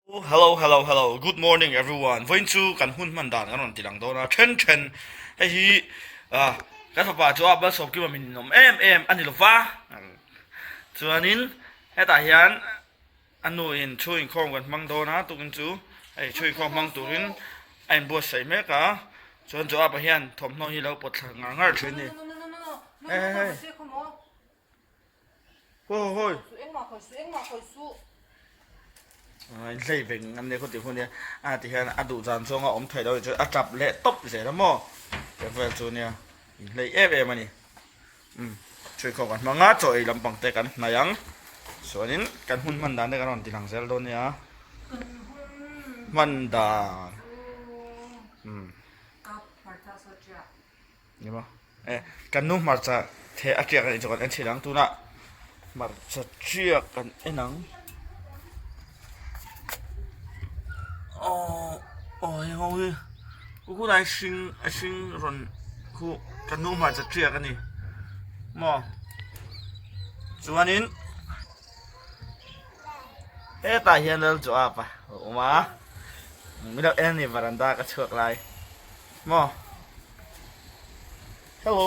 Hello hello hello good morning everyone vawiin chu kan hun hman dan kan rawn ti lang dawn a then then hei hi ah kan fapa chu a malsawm kim a min awm em em a ni lova chuanin hetah hian a nu in thu inkhawm kan hmang dawn a tukin chu hei thu inkhawm hmang turin a inbuatsaih mek a chuan Joab-a hian thawmhnaw hi lo pawt thla ngar ngar thin a ni hei hei hei. Hawi hawi. In hlei veng an nia khawti hun nia a ti hian a duh zan zawnga awm thei lo chuan a tap leh tawp zel a maw tiang vel chu nia in hlei em em a ni um chhuikhawm kan hmang a chaw ei lampang te kan hnaih ang chuanin kan hun hman dan te kan rawn ti lang zel dawn nia hman dan um. Ni maw? E, kan nu hmarcha the a tiak anih chu kan en chhin ang tunah hmarcha tiak kan en ang. Aww aw hei ho hi ku khulai hring a hring rawn khu kan nu hmarcha tiak a ni maw chuanin hetah hian Laljoab a awm a min lo en a ni varanda ka chhuak lai. Maw? Hello.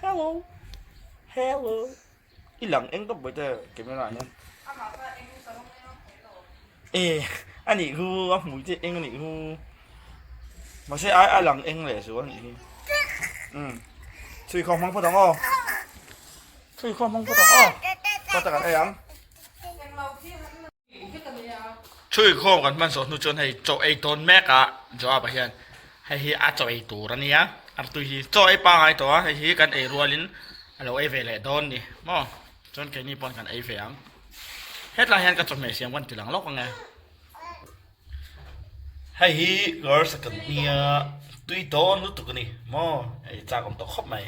Hello. Hello. I lang eng tawp bawih te camera ah hian. E a nih khu a hmui te eng a nih khu. Mahse a a lang eng leh chu a nih hi. Um. Chhui khawm hmang phawt ang aw. Chhui khawm hmang phawt ang aw. Phawt tak an ei ang. Thui khawm kan hman zawh hnu chuan hei chaw ei tawn mek a Joab ah hian hei hi a chaw ei tur a nia artui hi chaw ei pangai tawh a hei hi kan ei rualin a lo ei ve leh dawn ni maw chuan keini pawn kan ei ve ang hetlai hian ka chawhmeh siam kan ti lang lawk ang e hei hi girls a kan nia tui dawn lutuk a ni maw ei chak awm tawh khawp mai.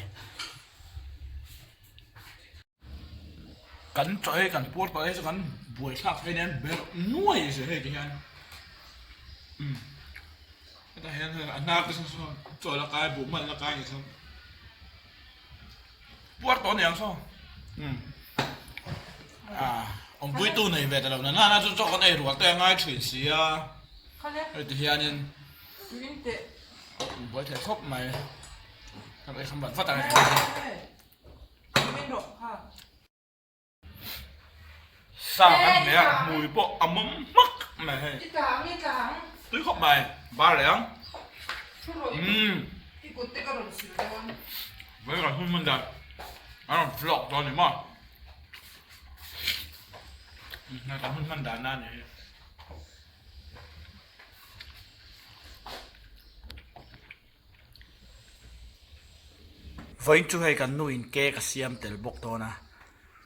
Kan chaw hei kan puar tawh hei chu kan buai thlak phei nen ber nuai zel hei ti hian umm hetah hian hei a hnar te sawn sawn chaw la kai buh hman la kai ni sawn puar tawh aniang saw umm ah awmpui tu nei ve ta lo na nana chu chaw kan ei rual te a ngai thin si a hei ti hianin buai thei khawp mai kan ei kham vat vat ang. Sa kan hmeh a hmui pawh a mawm hmak mai hei tui khawp mai bar leh ang umm vawi kan hun hman dan an rawn vlog dawn ni maw kan hun hman dan na a ni hei. Vawiin chu hei kan nu in cake a siam tel bawk dawn a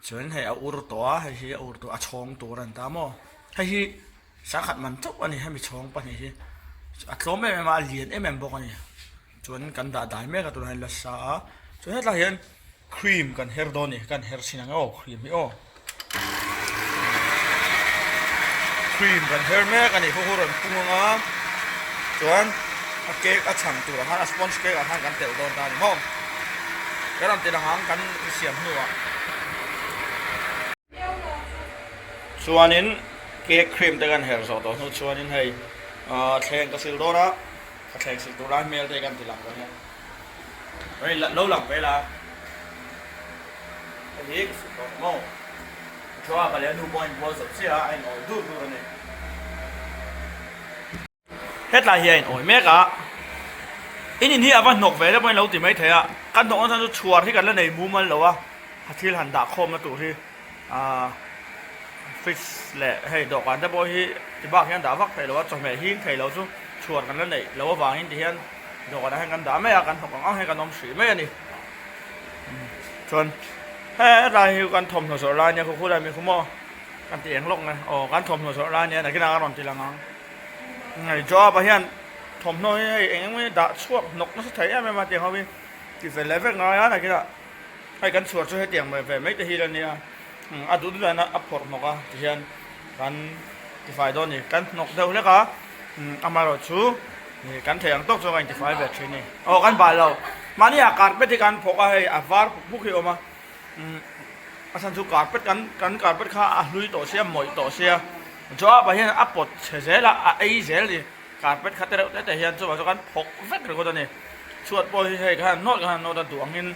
chuan hei a ur tawh a hei hi a ur tawh a chhawng tur a ni ta maw hei hi sangkhat man chauh a ni hemi chhawng pahnih hi a tlawm em em a a lian em em bawk a ni chuan kan dah dai mek a tunah hian la sa a chuan hetlai hian cream kan her dawn a ni kan her chhin ang aw cream hi aw cream kan her mek a ni khaw rawn pung ang a chuan a cake a chhan tur ang khan a sponge cake ah khan kan telh dawn ta a ni maw kan rawn ti lang ang kan siam hnuah chuanin cake cream te kan her zawh tawh hnu chuanin hei ah thleng ka sil dawn a ka thleng sil tur lai hmel te kan ti lang dawn a. Hei lo lang ve la hei hi ka sut dawn maw Joab a leh a nu pawh a inbual zo chiah a a inawi dur dur a ni hetlai hi a inawi mek a in in hi a va hnawk ve deuh pawh in lo ti maithei a kan hnawk na chhan chu chhuar hi kan la nei mumal lo a a thil han dah khawm na tur hi ahh fridge leh hei dawhkan te pawh hi ti bak hian dah vak theih lo a chawhmeh hing thei lo chu chhuar kan la neih loh avangin ti hian dawhkan ah hian kan dah mai a kan hnawk ang ang hian kan awm hrih mai a ni chuan hetlai hi kan thawmhnaw zawrh lai ania khu khulai mi khu maw kan ti eng lawk nge aw kan thawmhnaw zawrh lai ania nakinah ka rawn ti lang ang hei job ah hian thawmhnaw hi hei eng eng dah chhuak hnawk nasa thei em em a tiang ho hi ti fel leh vek ngai a nakinah. Hei kan chhuar chu hetiang mai ve mai te hi la nia a duh duh dan a phawrh hnawk a tihian kan tifai dawn a ni kan hnawk deuh hlek a amaherawh chu kan theih ang tawk chu kan intifai ve thin a ni aw kan bal lo mahni ah carpet hi kan phawk a hei a var puk puk hi a awm a a chhan chu carpet kan kan carpet kha a hlui tawh sia mawih tawh sia. Joab-a hian a pawt chhe zel a, a ei zel a ni. Carpet kha te reuh te te hian chuvang chu kan phawk vek ringawt a ni. Chhuat pawh hi hei khan nawt khan nawt a duh angin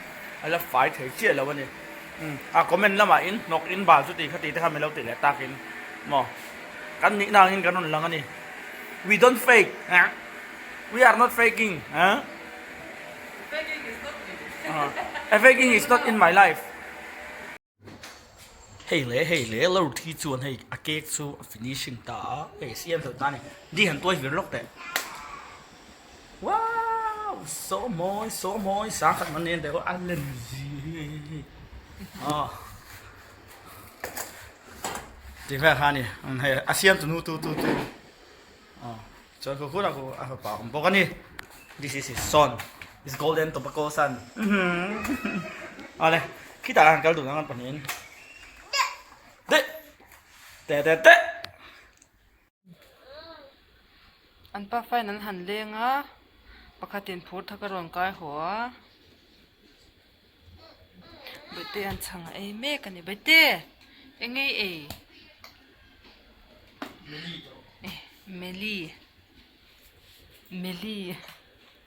a la fai thei chiah lo a ni. Umm a comment lamah in hnawk in bal chu ti kha ti te kha min lo tih leh takin maw kan nihna angin kan rawn lang a ni. We don't fake ah we are not faking ah. Faking is not me. Faking is not in my life. Hei le hei le lo thi chuan hei a cake chu a finishing ta a hei siam zo ta a ni di han tuai vir lawk teh wow saw mawi saw mawi sang khat man nen te pawh a lem zia aw ti vel kha a ni hei a siam tu nu tu tu tu aw chuan khu khur a khu a fapa awm bawk a ni this is his son his golden tobacco son awle khitah khan kal dun ang an pahnihin te te te te. An pafa in an han leng a pakhatin phur thak a rawn kai haw a bawihte an chhang a ei mek a ni bawihte eng nge i ei. Meli Meli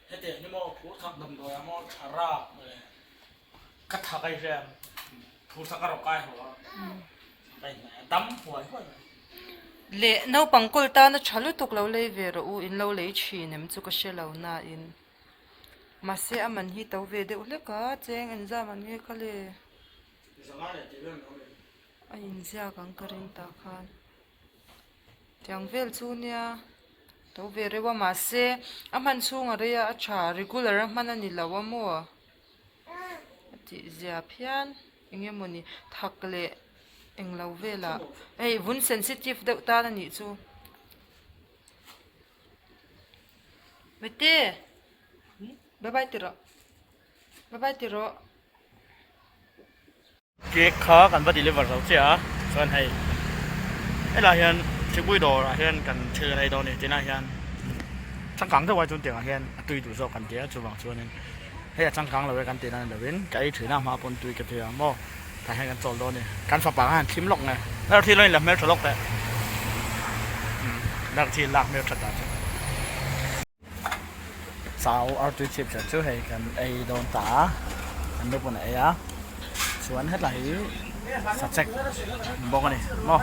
Hetiang hi maw phur thak damdawi ah maw tha rap mawle ka thak a i hria em phur thak a rawn kai haw a ka inhnaih a dam huai huai mai. Leh naupang kawl tana tha lutuk lo lei ve rawh u in lo lei thin em chu ka hre lo na in mahse a man hi to ve deuh hlek a cheng engzam an nge kha le. A inziak ang ka ring tah khan tiang vel chu nia to ve reuh a mahse a hman chhung a rei a a tha regular a hman a ni lo a maw a tih zia phian eng emawni thak leh englo velah hei vun sensitive deuh tan a nih chu mate bye bye ti rawh bye bye ti rawh. Cake kha kan va deliver zo chiah a chuan hei helaiah hian thingpui dawrah hian kan thil kan ei dawn a ni tinah hian changkang deuh ai chuan tiangah hian a tui duh zawk kan ti a chuvang chuanin hei a changkang lo e kan tihna ni lovin ka ei thin a hma pawn tui ka ti a maw tah hian kan chawl dawn a ni kan fapa khan thim lawk nge darthi lo in la hmeltha lawk teh darthi lak hmeltha ta chu. Chau artui chip chan chu hei kan ei dawn ta a kan nu pawn a ei a chuan hetlai hi sachek bawk a ni maw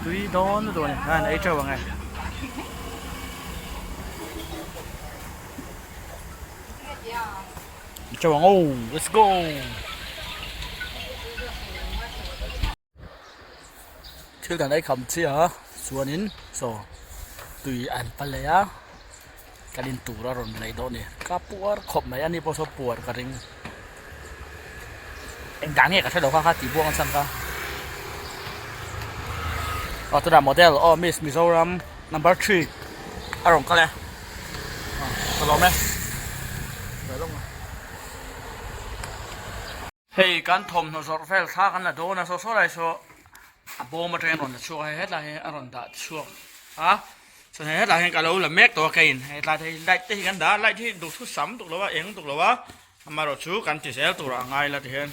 tui dawn lutuk a ni an ei teuh ang e. Teuh ang aw let's go. Thil kan ei kham chiah a chuanin saw tui an pa leh a kan in tur a rawn lei dawn a ni ka puar khawp mai a ni pawh saw puar ka ring engdah nge ka hre lo kha kha tih buang a chhan kha aw tunah model aw miss Mizoram number three a rawn kal e ka lawm e. Hei kan thawmhnaw zawrh vel thla kan la dawn a saw saw lai saw a bawm atangin rawn la chhuak a hei hetlai hi a rawn dah chhuak a chuan hei hetlai hian ka lo la mek tawh a keiin hetlai te hi light te hi kan dah a light hi duhthu sam tuk lo a eng tuk lo a amaherawhchu kan ti zel turah a ngai la tihian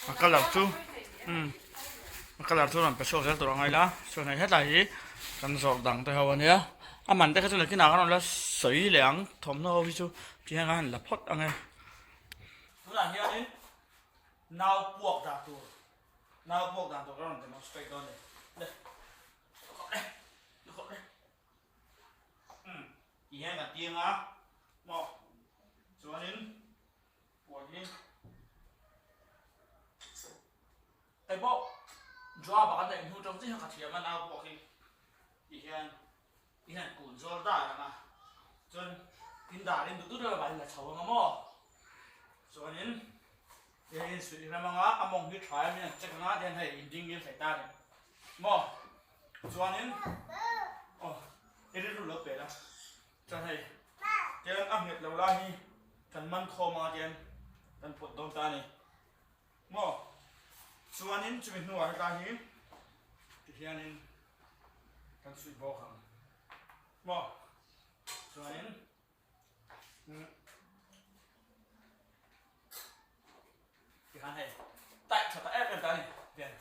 a colour chu umm a colour chu rawn pe chhuak zel turah a ngai la chuan hei hetlai hi kan zawrh dang te ho a nia a man te kha chu nakinah kan rawn la sawi leh ang thawmhnaw ho hi chu tihian kan han la phawt ang e. Tunah hianin nau puak dan tur nau puak dan tur ka rawn demonstrate dawn a ni. Le lukhawp le lukhawp le umm ti hian kan tiang a maw chuanin puan hi hei pawh job ah kan neih hnu tang chiah hian ka thiam a nau puak hi ti hian I han kun zawl dar ang a, chuan in dar in duh duh deuh avangin la chho ang a maw? Chuanin hei in suih rem ang a, a mawng hi tha em in an check ang a, tihian hei in ding ngil thei ta a ni maw? Chuanin aw i rilru lo pe la, chuan hei tihian a nghet lo lai hi kan man khawm ang a tihian kan pawt dawn ta a ni maw? Chuanin chumi hnuah hetlai hi tihianin. Kan suih bawk ang maw chuanin tikhan hei tight tha ta em em ta a ni den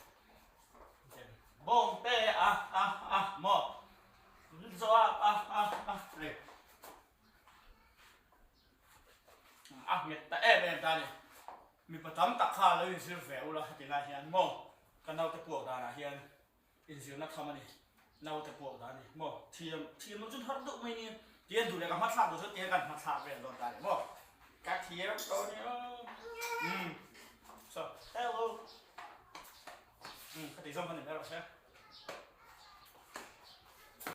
den bawng te a a. nghet ta em em ta a ni. Mipa tam tak kha lo inzir ve ula heti lai hian maw ka naute puak danah hian inzirna tham a ni. Naute puak dan a ni maw thiam thiam loh chu har deuh mai nia tian duh leh ka hmathlak duh chu tian kan hmathlak vel dawn ta a ni maw ka thiam tawh a nia umm so hello umm ka tih zawng kha ni mai rawh se.